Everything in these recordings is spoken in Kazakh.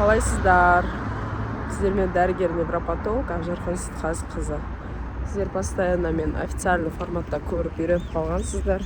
Қалайсыздар? Сіздермен дәрігер невропатолог Ақжарқын Сейтқазықызы. Сіздер постоянно мен официальный форматта көріп, үйреніп қалғансыздар.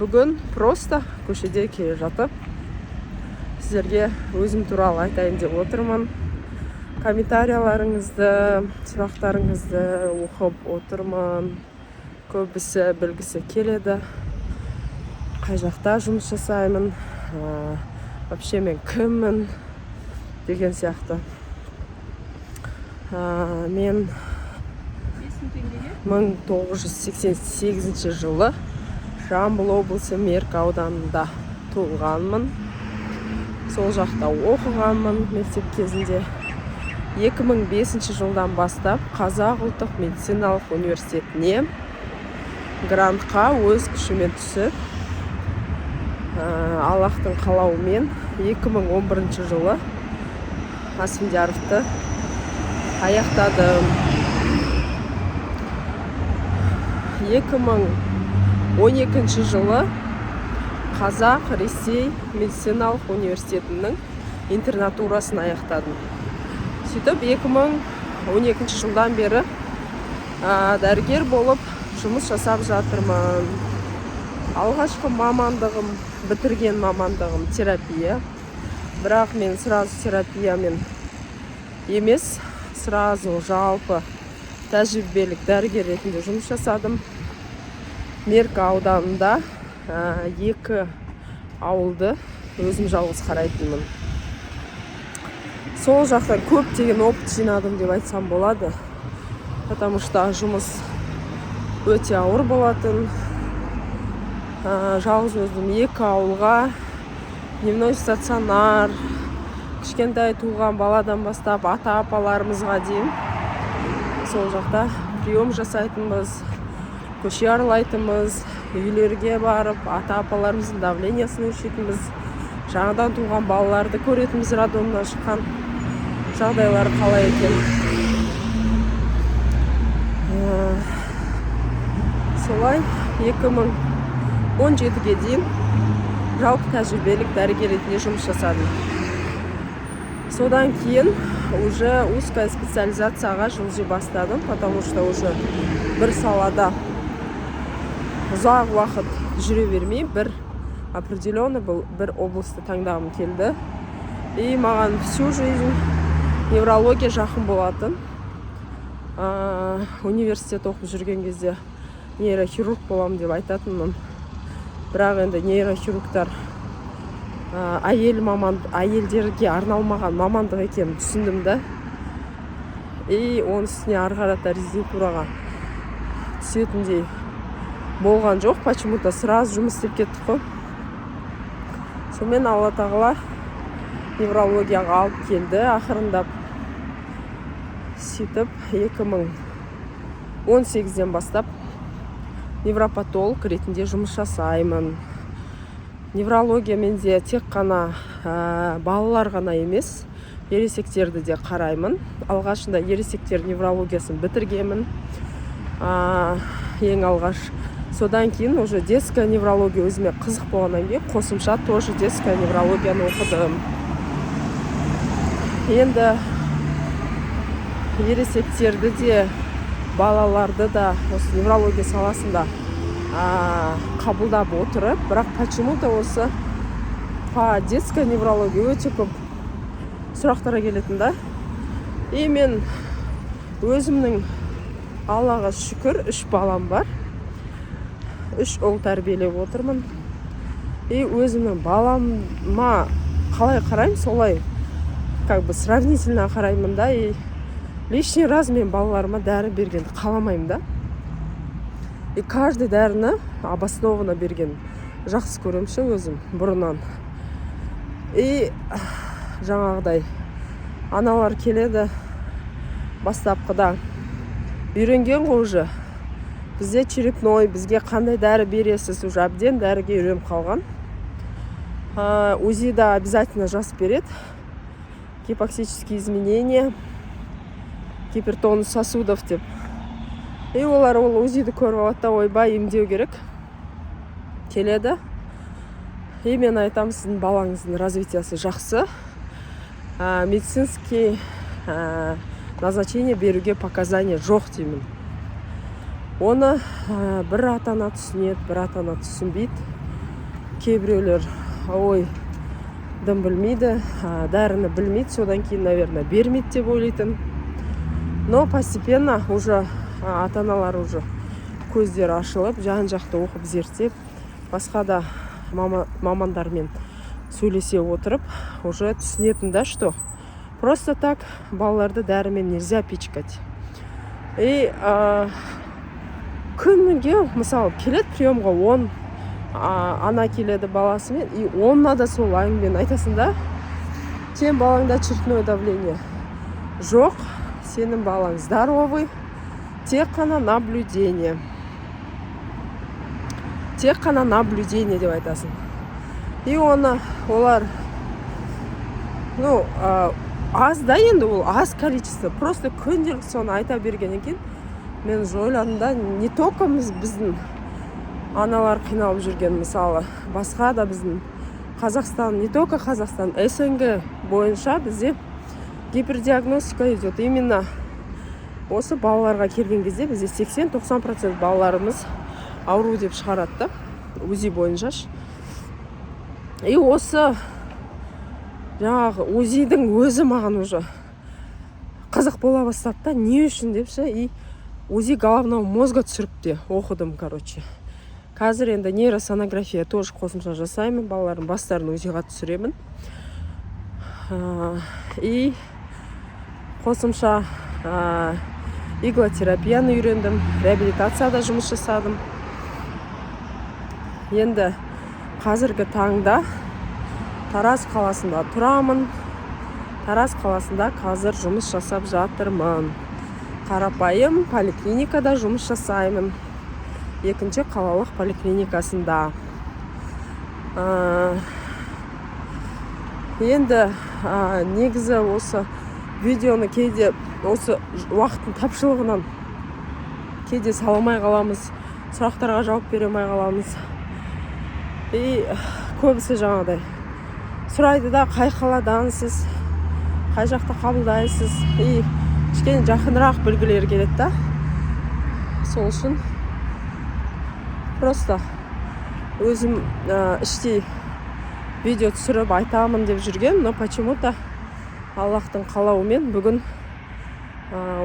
Бүгін просто көшеде келе жатып, сіздерге өзім туралы айтайын деп отырмын. Комментарияларыңызды, сұрақтарыңызды оқып отырмын. Көбісі білгісі келеді, қай жақта жұмыс жасаймын, вообще мен кіммін деген сияқты. Мен 1988 жылы Жамбыл облысы, Меркі ауданында туылғанмын. Сол жақта оқығанмын мектеп кезінде. 2005 жылдан бастап Қазақ ұлттық медициналық университетіне грантқа өз күшімен түсіп, Аллахтың қалауымен 2011 жылы Асфендияровты аяқтадым. 2012 жылы Қазақ Ресей медициналық университетінің интернатурасын аяқтадым. Сөйтіп, 2012 жылдан бері дәрігер болып жұмыс жасап жатырмын. Алғашқы мамандығым, бітірген мамандығым терапия, бірақ мен сразу терапиямен емес, сразу жалпы тәжірибелік дәрігер ретінде жұмыс жасадым. Меркі ауданында екі ауылды өзім жалғыз қарайтынмын. Сол жақтан көптеген опыт жинадым деп айтсам болады, потому что жұмыс өте ауыр болатын. Жалғыз өзім екі ауылға, дневной стационар, кішкентай туған баладан бастап ата апаларымызға дейін сол жақта прием жасайтынбыз, көше аралайтынбыз, үйлерге барып, ата апаларымыздың давлениесін өлшейтінбіз, жаңадан туған балаларды көретінбіз, роддомнан шыққан, жағдайлары қалай екен. Солай 2017-ге дейін жалпы тәжірибелік дәрігер ретінде жұмыс жасадым. Содан кейін уже узкая специализацияға жылжи бастадым, потому что уже бір салада ұзақ уақыт жүре бермей, бір определенный бұл бір облысты таңдағым келді. И маған всю жизнь неврология жақын болатын. Университет оқып жүрген кезде нейрохирург боламын деп айтатынмын, бірақ енді нейрохирургтар әйел маман, әйелдерге арналмаған мамандық екенін түсіндім да. И оның үстіне ары қарата резидентураға түсетіндей болған жоқ, почему то сразу жұмыс істеп кеттік қой. Сонымен Алла тағала неврологияға алып келді ақырындап. Сөйтіп, 2018-ден бастап невропатолог ретінде жұмыс жасаймын. Неврология менде тек қана балалар ғана емес, ересектерді де қараймын. Алғашында ересектер неврологиясын бітіргенмін ең алғаш. Содан кейін уже детская неврология өзіме қызық болғаннан кейін, қосымша тоже детская неврологияны оқыдым. Енді ересектерді де, балаларды да осы неврология саласында қабылдап отырып, бірақ почему то осы по детская неврология өте көп сұрақтар келетін да. И мен өзімнің, Аллаға шүкір, үш балам бар, үш ұл тәрбиелеп отырмын. И өзімнің балама қалай қараймын, солай как бы сравнительно қараймын да. И лишний раз мен балаларыма дәрі бергенді қаламаймын да. И каждый дәріні обоснованно берген жақсы көремін ше өзім бұрыннан. И жаңағыдай аналар келеді, бастапқыда үйренген ғой уже, бізде черепной, бізге қандай дәрі бересіз, уже әбден дәріге үйреніп қалған. УЗИ да обязательно жазып береді: гипоксические изменения, гипертонус сосудов деп. И олар ол УЗИді көріп алады да, ойбай, емдеу керек, келеді. И мен айтамын: сіздің балаңыздың развитиясы жақсы. Медицинский назначение беруге показания жоқ деймін. Оны бір ата ана түсінеді, бір ата ана түсінбейді. Кейбіреулер, ой, дым білмейді, дәріні білмейді, содан кейін, наверное, бермейді деп ойлайтын. Но постепенно уже ата аналар уже көздері ашылып, жан жақты оқып, зерттеп, басқа да мамандармен сөйлесе отырып, уже түсінетін да, что просто так балаларды дәрімен нельзя пичкать. И күніге, мысалы, келеді приемға 10 ана келеді баласымен, и онына да сол әңгімені айтасың да: сен балаңда черепное давление жоқ, сенің балаң здоровый, тек қана наблюдение, тек қана наблюдение деп айтасың. И оны олар, ну, аз да енді, ол аз количество. Просто күнделікті соны айта бергеннен кейін мен уже ойладым да, не только біздің аналар қиналып жүрген, мысалы, басқа да біздің Қазақстан, не только Қазақстан, СНГ бойынша бізде гипердиагностика идет. Именно осы балаларға келген кезде бізде 80-90% балаларымыз ауру деп шығарады да УЗИ бойынша ш. И осы жаңағы УЗИ-дің өзі маған уже қызық бола бастады да, не үшін деп ше. И УЗИ головного мозга түсіріп те оқыдым. Короче, қазір енді нейросонография тоже қосымша жасаймын, балалардың бастарын УЗИ-ға түсіремін. И қосымша иглотерапияны үйрендім, реабилитацияда жұмыс жасадым. Енді қазіргі таңда Тараз қаласында тұрамын. Тараз қаласында қазір жұмыс жасап жатырмын, қарапайым поликлиникада жұмыс жасаймын, екінші қалалық поликлиникасында. Енді негізі осы видеоны кейде осы уақыттың тапшылығынан кейде сала алмай қаламыз, сұрақтарға жауап бере алмай қаламыз. И көбісі жаңағыдай сұрайды да: қай қаладансыз, қай жақта қабылдайсыз? И кішкене жақынырақ білгілері келеді да. Сол үшін просто өзім іштей видео түсіріп айтамын деп жүрген, но почему то Аллахтың қалауымен бүгін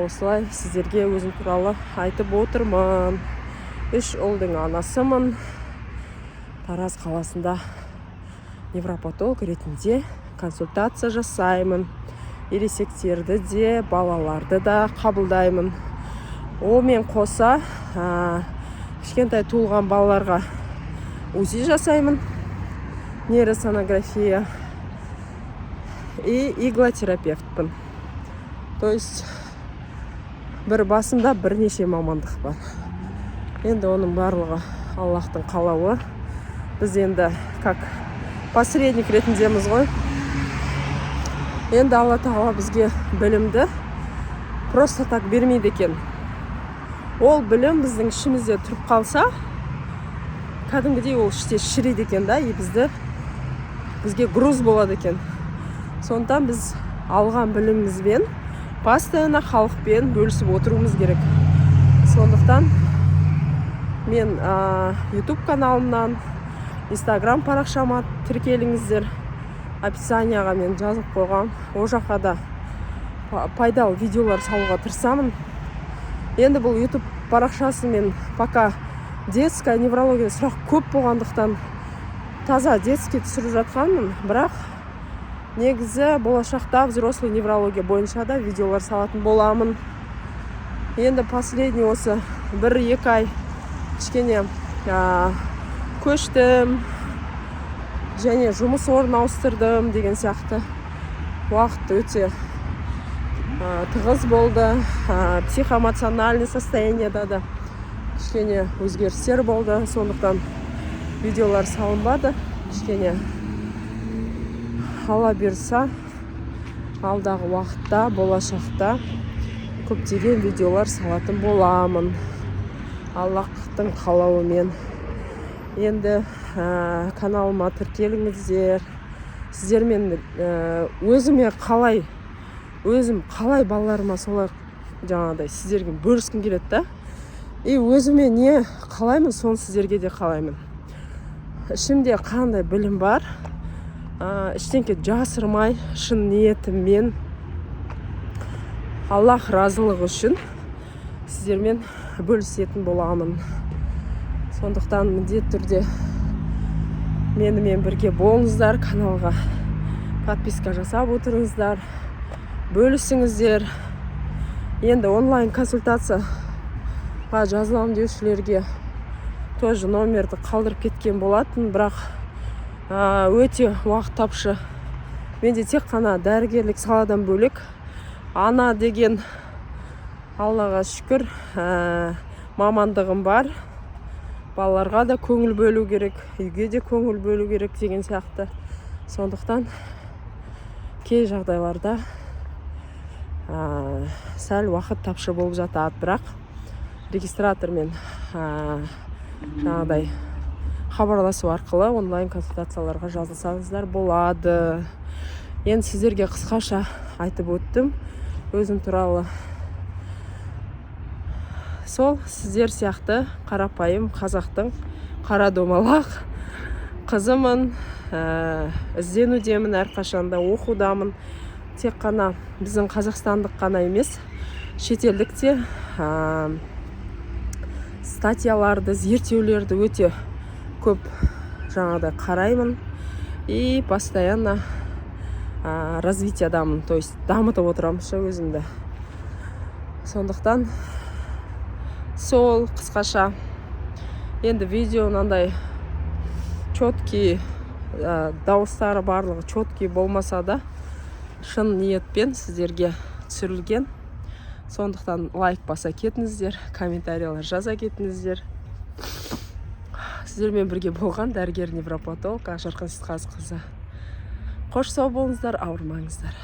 осылай сіздерге өзім туралы айтып отырмын. Үш ұлдың анасымын. Тараз қаласында невропатолог ретінде консультация жасаймын, ересектерді де, балаларды да қабылдаймын. Онымен қоса кішкентай туылған балаларға УЗИ жасаймын, нейросонография, и иглотерапевтпін. То есть бір басымда бірнеше мамандық бар. Енді оның барлығы Аллахтың қалауы. Біз енді как посредник ретіндеміз ғой. Енді Алла Тағала бізге білімді просто так бермейді екен. Ол білім біздің ішімізде тұрып қалса, кәдімгідей ол іште шіриді екен да, и бізге груз болады екен. Сондықтан біз алған білімімізбен постоянно халықпен бөлісіп отыруымыз керек. Сондықтан мен YouTube каналымнан, Инстаграм парақшама тіркеліңіздер, описанияға мен жазып қойғам. Ол жаққа да пайдалы видеолар салуға тырысамын. Енді бұл YouTube парақшасын мен пока детская неврология сұрақ көп болғандықтан таза детский түсіріп жатқанмын, бірақ негізі болашақта взрослый неврология бойынша да видеолар салатын боламын. Енді последний осы 1-2 ай кішкене көштім және жұмыс орнын ауыстырдым деген сияқты, уақыт өте тығыз болды. Психоэмоциональный состояниеда да кішкене өзгерістер болды, сондықтан видеолар салынбады кішкене. Алла бұйырса, алдағы уақытта, болашақта көптеген видеолар салатын боламын Аллахтың қалауымен. Енді каналыма тіркеліңіздер, Сіздермен өзіме қалай, өзім қалай, балаларыма солай жаңағыдай сіздерге бөліскім келеді да. И өзіме не қалаймын, соны сіздерге де қалаймын. Ішімде қандай білім бар, ештеңке жасырмай, шын ниетіммен, Аллах разылығы үшін сіздермен бөлісетін боламын. Сондықтан міндетті түрде менімен бірге болыңыздар, каналға подписка жасап отырыңыздар, бөлісіңіздер. Енді онлайн консультацияға жазыламын деушілерге тоже номерді қалдырып кеткен болатын, бірақ өте уақыт тапшы. Менде тек қана дәрігерлік саладан бөлек ана деген, Аллаға шүкір, мамандығым бар. Балаларға да көңіл бөлу керек, үйге де көңіл бөлу керек деген сияқты. Сондықтан кей жағдайларда сәл уақыт тапшы болып жатады, бірақ регистратормен жаңағыдай хабарласу арқылы онлайн консультацияларға жазылсаңыздар болады. Енді сіздерге қысқаша айтып өттім өзім туралы. Сол сіздер сияқты қарапайым қазақтың қара домалақ қызымын. Ізденудемін, әрқашанда оқудамын. Тек қана біздің қазақстандық қана емес, шетелдік те статьяларды, зерттеулерді өте көп жаңағыдай қараймын и постоянно развитиядамын, то есть дамытып отырамын ше өзімді. Сондықтан сол қысқаша. Енді видео мынандай четкий, дауыстары барлығы четкий болмаса да, шын ниетпен сіздерге түсірілген. Сондықтан лайк баса кетіңіздер, комментарийлер жаза кетіңіздер. Сіздермен бірге болған дәрігер невропатолог Ақжарқын Сейітқазықызы. Қош, сау болыңыздар, ауырмаңыздар.